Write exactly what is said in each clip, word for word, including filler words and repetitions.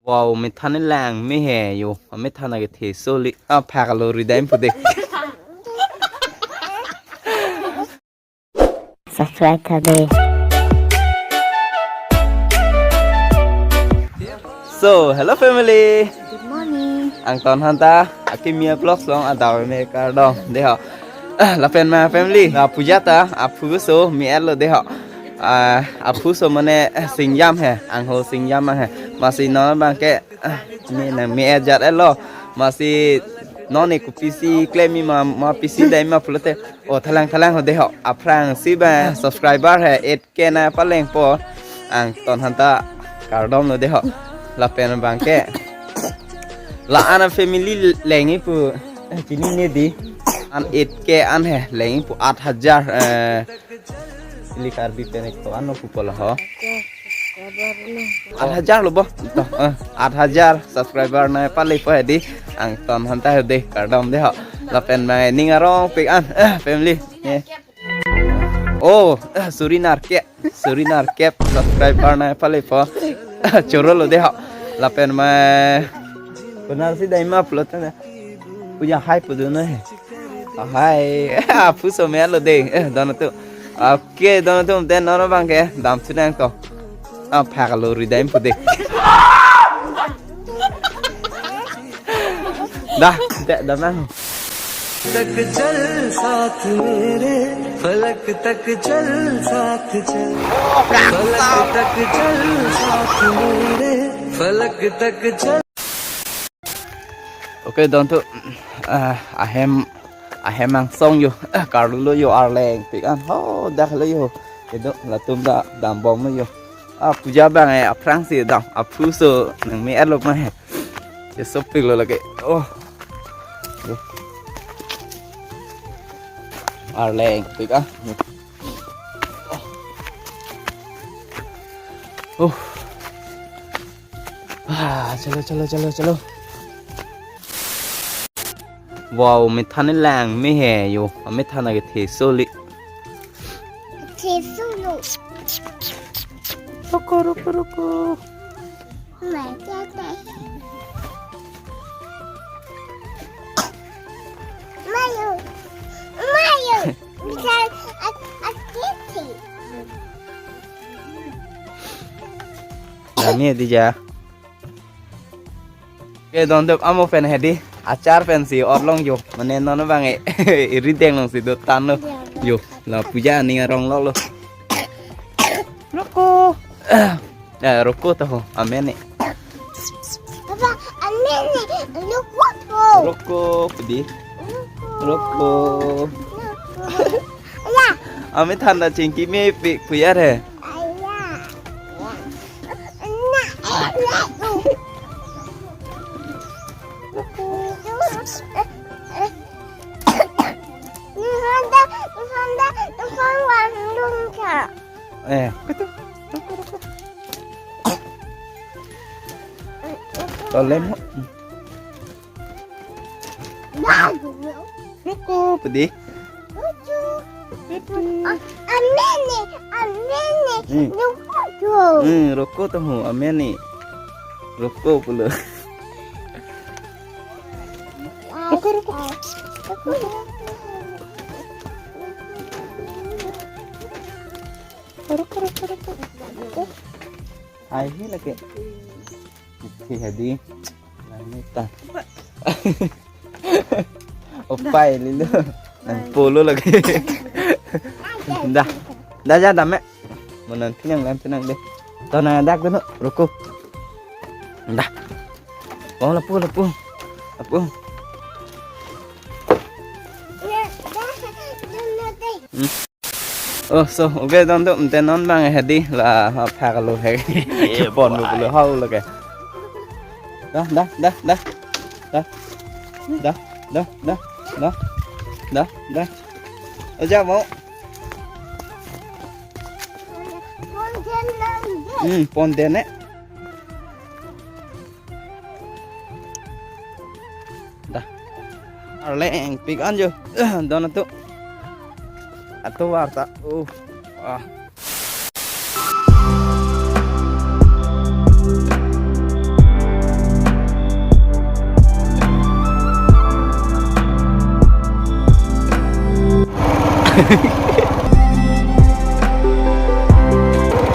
Wow, methan lang me he yo. Methan ake the soli. Ah, phak lo ridai pu de. Subscribe tha de. So, hello family. Good morning. Angton hanta, akimi a-vlogs along adau me kardom de ho. Lapen ma family, la puja ta, aphu so me-et lo de ho. Ah, aphu so mane, eh, Singjam he, angho Singjam he. Masi non abang ke, ah, ne nang me-et jat-et lo. Masi non ne kopisi klem-i ma, ma pisi dai ma pulote. O thalang thalang ho de ho. Aphrangsi ba subscriber he, eight K na palengpo. Angton hanta kardom lo de ho. Lapen abang ke. La-an a-family leng-i pu. Eh, chinine di. An eight K an he leng-i pu aat hajar, eh, ili Karbi pen ek to ano pu polo ho. Aat hajar lo bo. To, eh, aat hajar subscriber na palepo he di. Angton hanta he de kardom de ho. Lapen abang ning arongpik an, eh, family. Eh. Oh, eh, suri nerkep, suri nerkep subscriber na palepo. Choro lo de ho. Lapen ma, konatsi dai ma pulote na. Puja hai pu do na he. Ah, hai. Aphu so me-et lo de. Eh, don atum. Okay, don atum, te non abang ke damthu nang to. Ah, phak lo ridai pu de. Dah, te damnang. तक चल साथ मेरे, फलक तक चल साथ चल, फलक तक चल साथ मेरे, फलक तक चल। Okay, don atum, ah, ahem, ahem angsong yo, ah, karlu lo yo, arleng pik an ho, dak lo yo, kedo latum ta dambom lo yo. Ah, puja abang eh, aphrangsi dam, aphu so nang me-et lo ma he. Chesopik lo lake. Oh. Yo. Arleng pik ah. Oh. Ah, chalo, chalo, chalo, chalo. Wow, methan lang me he yo. Methan ake the soli. Thesu lo. Roko, roko, roko. Mai ta ta. Mayo. Mayo. Bisa a, a kiti. Nami di ja. Okay, don atum, amo pen he di. Achar pensi orlong yo. Mane non abang eh, iri deng longsi do tan lo. Yo, la puja aning arong lo lo. Roko. Eh, roko ta ho, amen ne. Papa, amen ne, roko to. Roko, pu di. Roko. Roko. Ya. Amethan ta chingki mepik pu ya he. Aya. Na, eh, eh, eh. Ni honda, ni honda, ni honda, ni honda. Eh, betul. Tolem ho. Roko, pu di. Roko. Pu di. A, amen ne, amen ne. Hmm. Roko to. Hmm, roko to ho, amen ne. Roko pulo. Roko, roko. Roko, roko, roko. Hai, hi lake. Oke, jadi. Nang neta. Opai lilo. Nang polo lagi. Dah. Dah ja dam me. Mo nang thinang lang thinang de. To nang dak dulu, roko. Dah. Oh, lapu, lapu. Lapu. Hmm. Oh, so, okay, don atum, te non abang he di la, ha, phak lo he. Chepon lo pulo hau lo ke. Dah, dah, dah, dah. Dah. Dah, dah, dah, dah. Dah, dah. Oja mo. Hmm, pon den ne. Dah. Arleng pik an jo. Don atum. Atovar ta. Uh. Ah.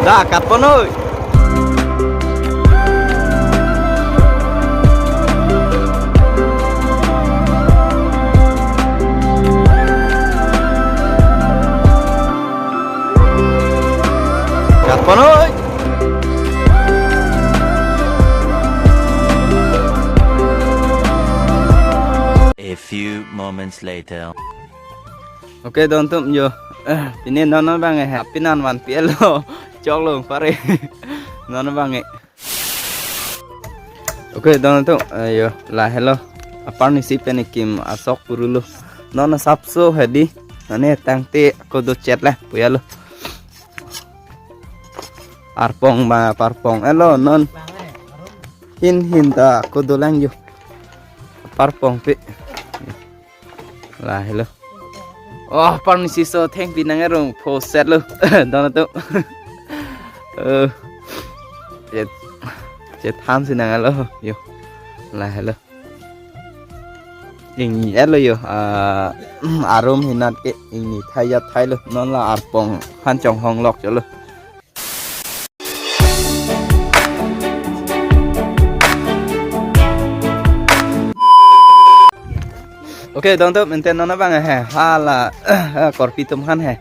Da, katpon oi. Katpon oi. A few moments later. Okay, don atum yo. Eh, pini non non abang eh, pini an vanpi-et lo. Choklo pare. Non non abang eh. Okay, don atum, eh, yo, lahelo. Aparni si pen ekim asok purulo. Non asapso hedi. Nane tangte ako dochet la, puya lo. Arpong ba, parpong-et lo non. Hin hin ta ako dolang yo. Parpong pe. Lahelo. Oh, parni si so thengpi nang arong phoset lo. Don atum. Eh. Chet. Chethan si nang lo. Yo. Lahelo. Ingni-et lo yo. Ah, arum hinat ke ingni thai ya thai lo. Non la arpong han chonghong lok cholo. Okay, don atum, ante non abang he, hala, korpi atum aphan he.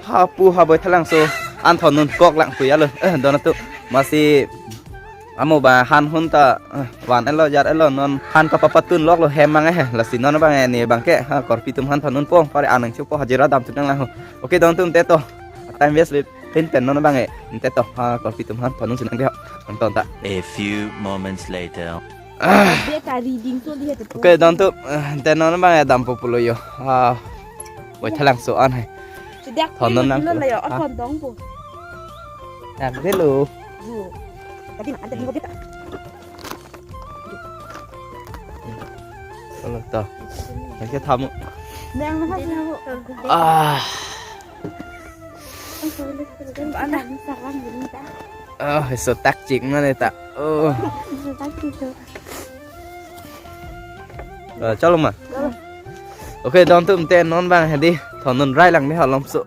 Hapu haboi thalangso, an thondun kok lang puya lo, eh, don atum, masi, amo ba han hon ta, eh, van-et lo, jat-et lo, non han kapapatun lok lo, hem mang he, lasi non abang he, ne abang ke, ha, korpi atum aphan thondun pong, pare anang chupo hajira damthu nang lang ho. Okay, don atum, te to, time waste le. Tin pen non abang eh. Ante to, ha, korpi atum aphan thondun si nang dei ho. Nang ton ta. A few moments later. Dia ka reading so dia tu. Okay, don atum, eh, ante non abang eh dampo pulo yo. Ha. Boi thalangso an hai. Sejak thondun nang lo yo, ha? Thondun po. Nang dei lo. Yo. Tadi nak ada ni kita. Kalau to. Lagi tamu. Yang mana sih, Bu? Ah. Anak sarang gini ta. Oh, so takchik mana ta. Oh. So takchik tu. Eh, chalo ma. Chalo. Okay, don atum, ante non abang hedi thondun rai lang dei ho, lomso.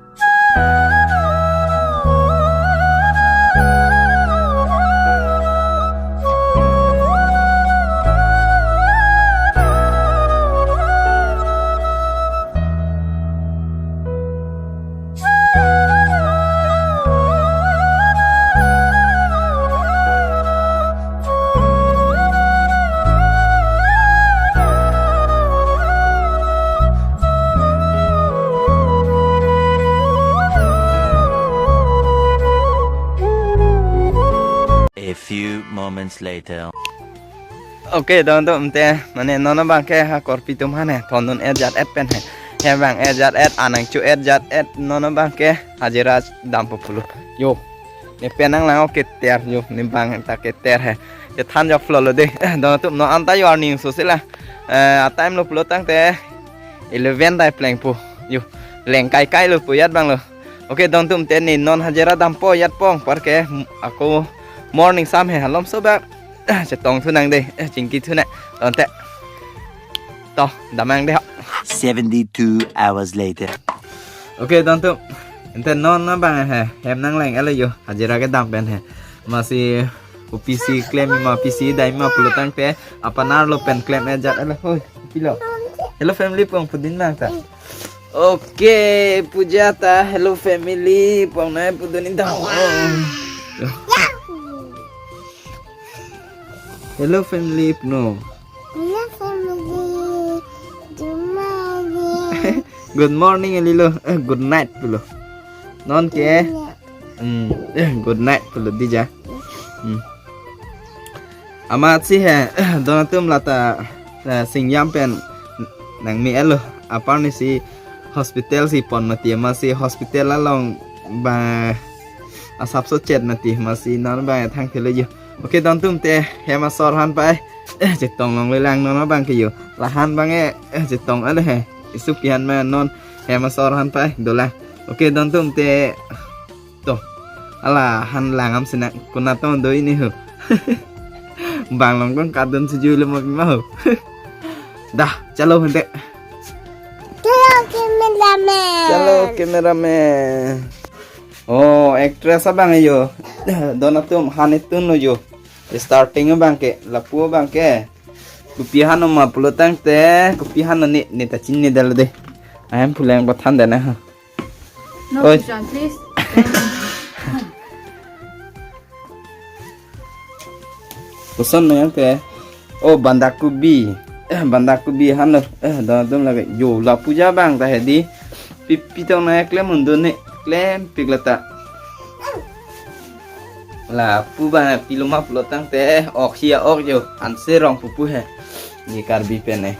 A few moments later. Okay, don atum, ante, mane non abang ke ha korpi atum aphan he, thondun et jat et pen he. Hem bang et jat et, anang chu et jat et, non abang ke hajira dampo pulo. Yo. Ne pen nang lang, okay, ter yo, ne abang ta ke ter he. Chethan jok lo lo dei. Don atum, non anta yo arni so sila. Eh, a time lo pulo tangte eleven dai plengpo. Yo, leng kai kai lo pu jat abang lo. Okay, don atum, ante ne non hajira dampo jat pong, pare ke, mm, ako morning sam he, halom so ba. Chetong thu nang dei, eh, chingki thu nang. Don te. To, damnang dei ho. Seventy-two hours later. Okay, don atum. Ante non abang he, hem nang lang-et lo yo, hajira kedam pen he. Masi, kopisi klem ma, pisi dai ma pulo tangte, apanar lo pen klem et jat-et lo. Hoi, pilo. Hello family, pong pudin nang ta. Okay, puja ta. Hello family, pong nai pudun in ta. Hello family, no. Hello family. Good morning. Good morning, eli lo. Eh, good night pulo. Non ke? Good night. Hmm, eh, good night pulo dei ja. Hmm. Amat si he, don atum, lata, eh, Singjam pen nangme-et lo. Aparni si hospital si pon mati, masi hospital along ba asapso chet mati, masi non abang thangthe lo yo. Okay, don atum, ante hem asor aphan pai. Eh, chetong longle lang, non abang ke yo. La han abang eh, eh, chetong ale he. Isu pihan ma non hem asor aphan pai dolang. Okay, don atum, ante to. Ala han lang am sina kuna ton do ini ho. Bang long kong kadun suju le mo ma ho. Dah, chalo hende. Chalo ke melame. Chalo. Cameraman. Oh, actress abang yo. Don atum han itunlo yo. Starting abang ke, lapu abang ke. Kopi hanlo ma pulo tangte, kopi hanlo ne, ne ta chinine detlo de. Ahem puleng pathan dana ha. No Oi. Kitchen, please. Koson nangke. Oh, bandakobi. Eh, bandakobi hanlo. Eh, don atum lake. Yo, lapu abang ta hedi. Pi, pi tong nangklem un-e ne. Klempik lata. Lapu abang pilo ma pulo tangte. Ok, sia ok yo. Anse rong pupu he. Ye Karbi pen eh.